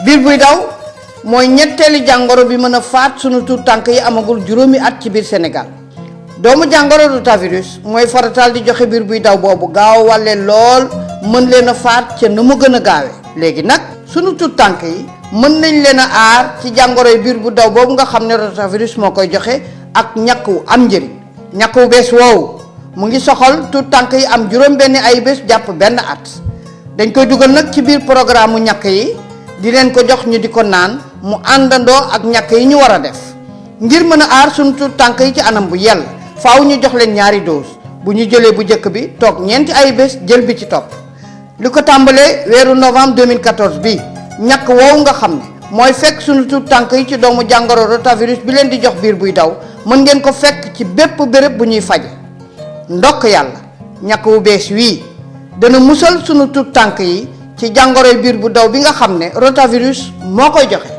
biir buy daw mooy ñetteeli jàngoro bi mën a faat sunu tuut tànk yi amagul juróomi at ci biir Sénégal doomu jàngoro rotavirus mooy farataal di joxe biir buy daw boobu gaaw wàlle lool mën leen a faat ca nu mu gën a gaawe léegi nag sunu tuut tànk yi mën nañ leen a aar ci jàngoroy biir bu daw boobu nga xam ne rotavirus moo koy joxe ak ñàkk wu am njëriñ ñàkk wu bees woowu mu ngi soxal tuut tànk yi am juróom benn ay bés jàpp benn at dañ koy dugal nag ci biir programme mu ñàkk yi di leen ko jox ñu di ko naan mu àndandoo ak ñàkk yi ñu war a def ngir mën a aar sunu tuut tànk yi ci anam bu yell faaw ñu jox leen ñaari dose bu ñu jëlee bu njëkk bi toog ñeenti ay bés jël bi ci topp li ko tàmbalee weeru novembre 2014 bi ñàkk woowu nga xam ne mooy fekk sunu tuut tànk yi ci doomu jàngoro rotavirus bi leen di jox biir buy daw mën ngeen ko fekk ci bépp béréb bu ñuy faje ndokk yàlla ñàkk wu bees wii dana musal sunu tuut tànk yi ci jàngoroy biir bu daw bi nga xam ne rotavirus moo koy joxe